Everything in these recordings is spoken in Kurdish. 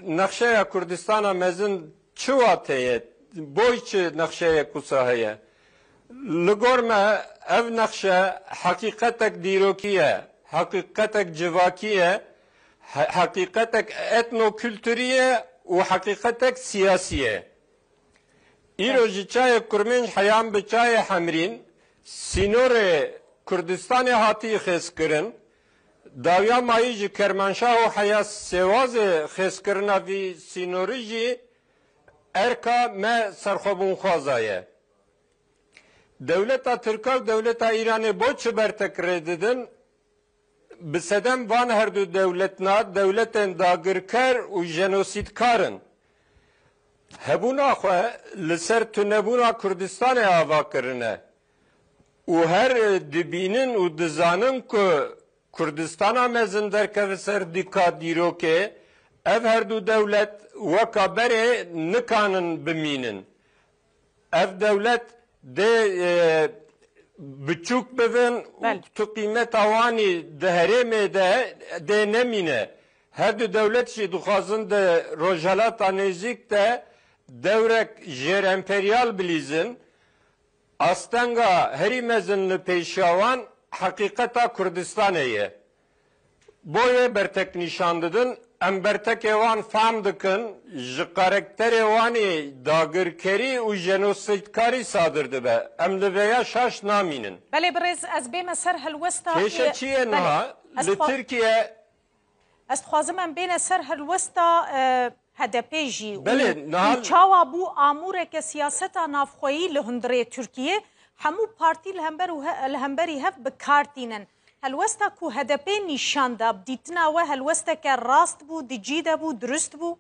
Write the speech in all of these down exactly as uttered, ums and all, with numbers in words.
Nexşeya Kurdistana mezin çi wate ye? Boy çi nexşeyek wisa heye? Li gor me ev nexşe heqîqetek dîrokî ye, heqîqetek civakî ye, he-, heqîqetek etnokulturî ye û heqîqetek siyasî ye. Îro ji çayê Kurmênc heyan bi çayê Hemrîn, sînorê Kurdistanê hatî xêzkirin. Dawiya mayî ji Kermanşah û heya Sêwazê xêzkirina vî sînorî jî erka me serxwebûnxwaza ye. Dewleta Tirka û dewleta Îranê bo çi bertek rê didin? Bi sedem van her du dewletna, dewletên dagirker û jenosîdkar in. Hebûna xwe li ser tunebûna Kurdistanê ava kirine û her dibînin û dizanin ku Kurdistana mezin derkeve ser dîka dîrokê, ev her du dewlet weka berê nikanin bimînin. Ev dewlet dê, e, biçûk bibin û Belê. tu qîmeta wanî di herêmê de dê nemîne. Her du dewlet jî dixwazin di Rojhelata Nêzîk de dewrek jêremperyal bilîzin. Astenga herî mezin li pêşiya wan heqîqeta Kurdistanê ye. Boyê bertek nîşan didin, em bertekê wan fehm dikin, ji karakterê wan ê dagirkerî û jenosîdkarî sadir dibe. Em li vêya şaş namînin. Belê birêz, ez bême ser helwesta Kêşe ê-, çi ye belê. niha? Ez Li xwe- Tirkiye Ez dixwazim em bêne ser helwesta, e, H D P jî û, Belê, niha û çawa bû amûreke siyaseta navxweyî li hundirê Tirkiyê, hemû partî li hember û he-, li hemberî hev bi kar tînin. Helwesta ku H D P nîşan da, bi dîtina we helwesteke rast bû, di cî de bû, dirust bû?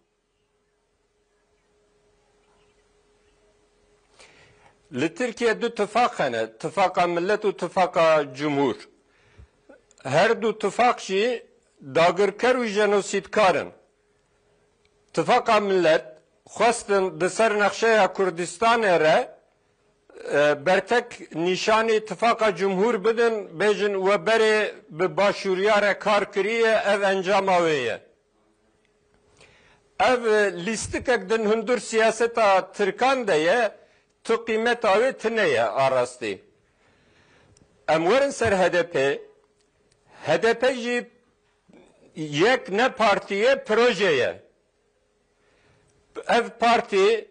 Li Tirkiye du tifaq hene, Tifaqa Millet û Tifaqa Cumhur. Her du tifaq jî dagirker û jenosîdkar in. Tifaqa Millet xwestin di ser nexşeya Kurdistanê re, e, bertek nîşanî Tifaqa Cumhur bidin, bêjin we berê bi başûriya re kar kiriye, ev encama wê ye. Ev, e, lîstikek din hundir siyaseta Tirkan de ye, tu qîmeta wê tune ye a rastî. Em werin ser H D P, H D P jî yek ne partî ye, proje ye. Ev partî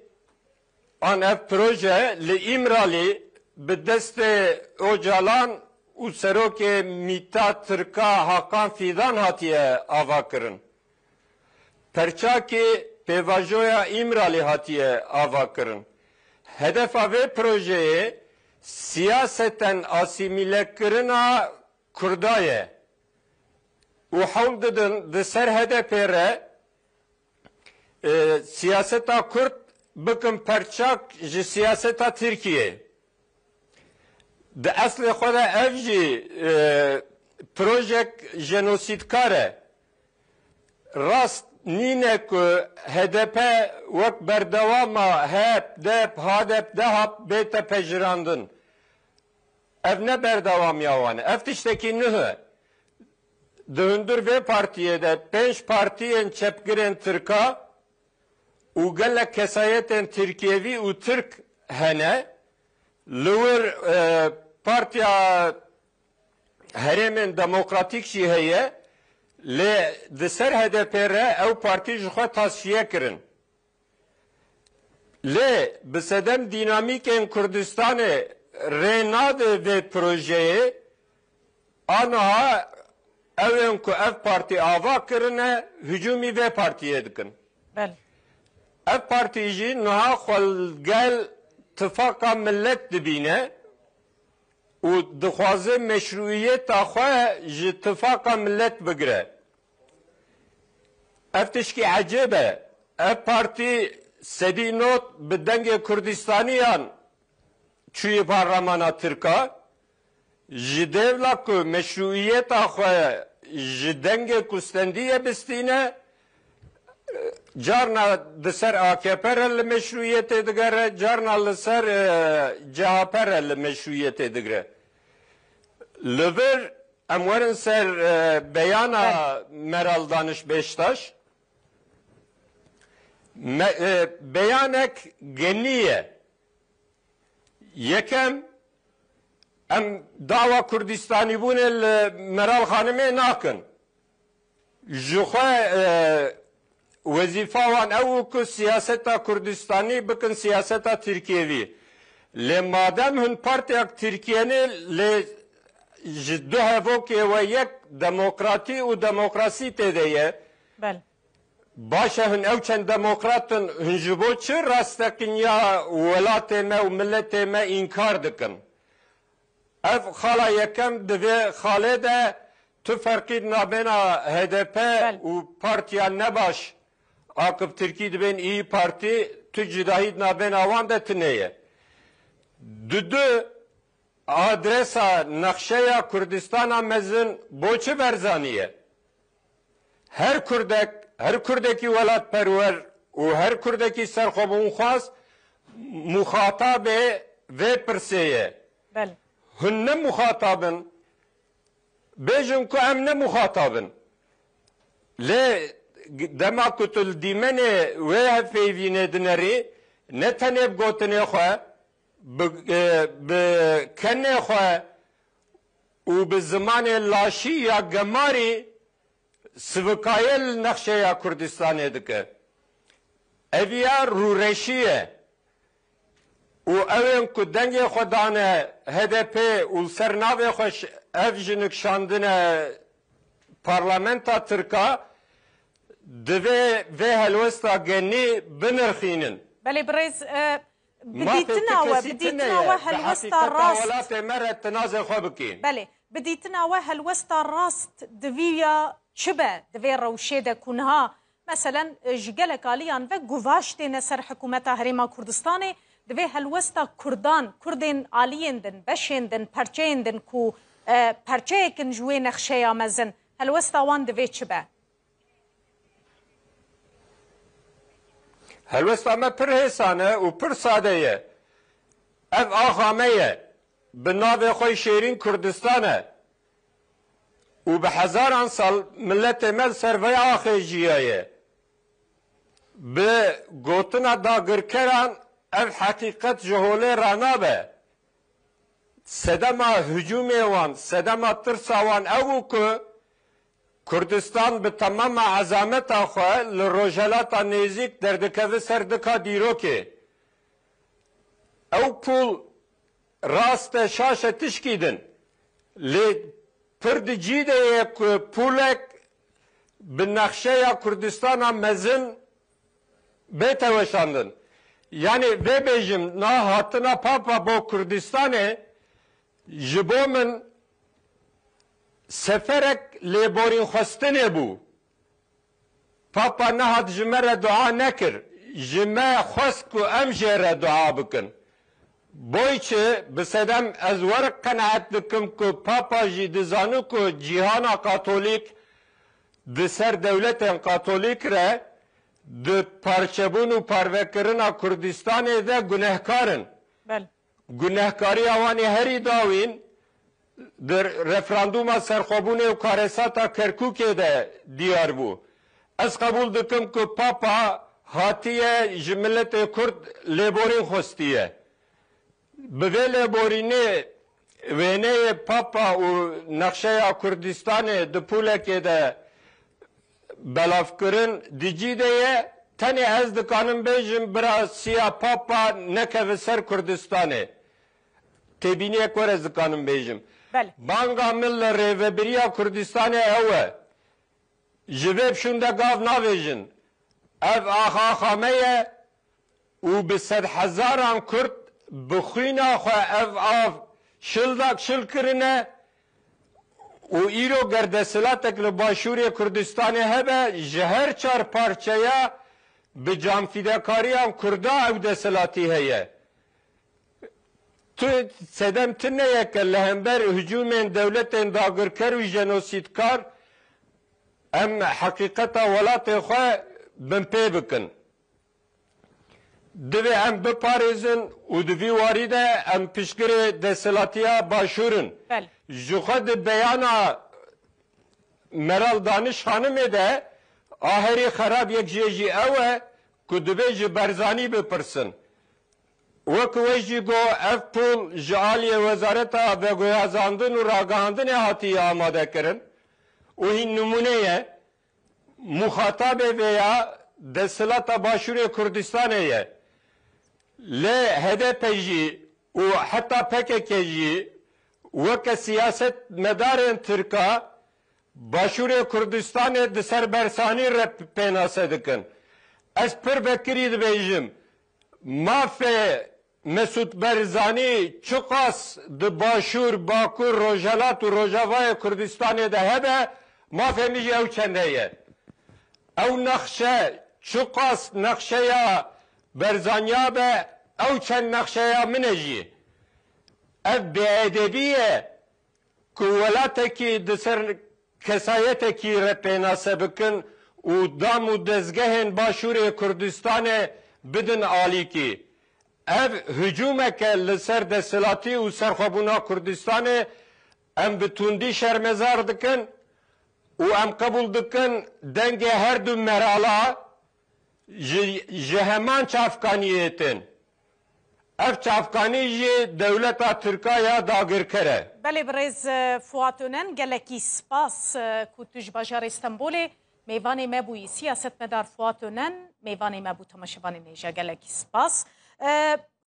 an ev proje li Îmralî bi destê Ocalan û serokê Mîta Tirka Hakan Fîdan hatiye avakirin. Perçakî pêvajoya Îmralî hatiye avakirin. Hedefa vê projeyê siyaseten asîmîlekirina Kurda ye û hewl didin di ser H D P re, e, siyaseta Kurd bikin perçak ji siyaseta Tirkiyê. Di eslê xwe de ev jî, e, projek jenosîdkar e. Rast nîne ku H D P wek berdewama HEP, DEP, HADEP, DEHAP bête pejirandin. Ev ne berdewamiya wan e. Ev tiştekî nuh e. Di hundir vê partiyê de pênc partiyên çepgirên Tirka û gelek kesayetên Tirkiyevî û Tirk hene. Li wir, e, Partiya Herêmên Demokratîk jî heye. Lê di ser H D P re ew partî ji xwe tasfiye kirin. Lê bi sedem dînamîkên Kurdistanê rê nade vê projeyê, aniha ew ên ku ev partî ava kirine, hicûmî vê partiyê dikin. Belê. Ev partî jî niha xwe li gel Tifaqa Millet dibîne û dixwaze meşrûiyeta xwe ji Tifaqa Millet bigire. Ev tişkî ecêb e. Ev partî sedî not bi dengê Kurdistaniyan çûyî parlemana Tirka. Ji dêvla ku meşrûiyeta xwe ji dengê ku stendî ye bistîne, carna di ser A K P re li meşrûiyetê digere, carna li ser, e, C H P re li meşrûiyetê digire. Li vir em werin ser, e, beyana Meral Daniş Beştaş. Me, e, beyanek genî ye. Yekem, em dawa Kurdistanîbûnê li Meral Xanimê nakin. Ji xwe, e, wezîfa wan ew û ku siyaseta Kurdistanî bikin siyaseta Tirkiyevî. Lê madem hin partiyak Tirkiye ne, lê ji du hevokê we yek demokratî û demokrasî tê de ye. Bel. Baş e, hin ew çend demokrat in, hin ji bo çi rasteqîniya welatê me û miletê me înkar dikin? Ev xala yekem, di vê xalê de tu ferqî di navbêna H D P Bel. û partiya nebaş, Akif Tirkî dibên İYİ Parti, tu cudahî di navbêna wan de tune ye. Dudu adresa nexşeya Kurdistana mezin bo çi Berzanî ye? Her Kurdek, her Kurdekî welatperwer û her Kurdekî serxwebûnxwaz muxatabê vê pirsê ye. Bel. Hûn ne muxatab in. Bêjin ku em ne muxatab in. Lê dema ku tu li dîmenê wê hevpeyvînê dinerî, ne tenê bi gotinê xwe, bi, e, bi kenê xwe û bi zimanê laşî ya gemarî sivikayê li nexşeya Kurdistanê dike. Ev ya rûreşî ye. Û ew ên ku dengê xwe dane H D P û li ser navê xwe ş-, ev jinik şandine parlamenta Tirka, divê vê helwesta genî binirxînin. Belê birêz, e, bi Mafê dîtina ti we, kesî bi tune dîtina ye, we bi helwesta heqîqeta rast. Welatê me re tu nazê xwe bikî. Belê, bi dîtina we helwesta rast divî ya çi be di vê rewşê de ku niha, meselen, e, ji gelek aliyan ve guvaş têne ser hikûmeta Herêma Kurdistanê, divê helwesta Kurdan, Kurdên aliyên din, beşên din, perçeyên din ku, e, perçeyek in ji wê nexşeya mezin, helwesta wan divê çi be? Helwesta me pir hêsan e û pir sade ye. Ev axa me ye. Bi navê xwe şêrîn Kurdistan e. Û bi hezaran sal miletê me li ser vê axê jiyaye. Bi gotina dagirkeran ev heqîqet ji holê ranabe. Sedema hicûmê wan, sedema tirsa wan ew bû ku Kurdistan bi temama ezameta xwe li Rojhelata Nêzîk derdikeve ser dika dîrokê. Ew pûl rast e, şaş e, tişkî din. Lê pir di cî de ye ku pûlek bi nexşeya Kurdistana mezin bête weşandin. Yanî vê bêjim, na hatina Papa bo Kurdistanê ji bo min seferek lêborînxwestinê bû. Papa nehat ji me re dua nekir. Ji me xwest ku em jê re dua bikin. Boy çi, bi sedem ez werik qenaet dikim ku Papa jî dizanu ku cîhana Katolîk di ser dewletên Katolîk re di parçebûn û parvekirina Kurdistanê de gunehkar in. Bel. Gunehkariya wan ê herî dawîn di referandûma serxwebûnê û karesata Kerkûkê de diyar bû. Ez qebûl dikim ku Papa hatiye ji miletê Kurd lêborîn xwestiye. Bi vê lêborînê wêneyê Papa û nexşeya Kurdistanê di pûlekê de belavkirin di cî de ye, tenê ez dikanim bêjim bira siya Papa nekeve ser Kurdistanê. Têbîniyek were ez dikanim bêjim. Belê. Banga min li rêvebiriya Kurdistanê ew e. Ji vê pişûn de gav navêjin. Ev axa axa me ye û bi sedhezaran Kurd bi xwîna xwe ev av şildak şil kirine û îro ger desthilatek li Başûrê Kurdistanê hebe, ji her çar parçeya bi canfîdekariyan Kurda ew desthilatî heye. Tu sedem tune ye ke li hember hicûmên dewletên dagirker û jenosîdkar em heqîqeta welatê xwe binpê bikin. Divê em biparêzin û di vî warî de em piştgirê desthilatiya Başûr in. Belê. Ji xwe di beyana Meral Daniş Xanimê de a herî xerab yek jê jî ew e ku divê ji Berzanî bipirsin. Wek we jî got, ev pul ji aliyê Wezareta Veguhezandin û Ragihandinê hatiye amade kirin û hîn nimûne ye. Muxatabê vê ya desthilata Başûrê Kurdistanê ye. Lê H D P jî û heta P K K jî weke siyasetmedarên Tirka Başûrê Kurdistanê di ser Berzanî re pênase dikin. Ez pir vekirî dibêjim, mafê Mesûd Berzanî çiqas di Başûr, Bakur, Rojhelat û Rojavayê Kurdistanê de hebe, mafê min jî ew çende ye. Ew nexşe çiqas nexşeya Berzaniya be, ew çend nexşeya min e jî. Ev bêedebî ye ku welatekî di ser kesayetekî re pênase bikin û dam û dezgehên Başûrê Kurdistanê bidin alîkî. Ev hicûmek e li ser desthilatî û serxwebûna Kurdistanê. Em bi tundî şermezar dikin û em qebûl dikin dengê her du merala ji, ji heman çavkaniyê tên. Ev çavkanî jî dewleta Tirka ya dagirker e. Belê birêz, e, Fuat Önen, gelekî spas, e, ku tu ji bajarê Stenbolê mêvanê me bûyî. Siyasetmedar Fuat Önen mêvanê me bû, temaşevanên hêja, gelekî spas. E,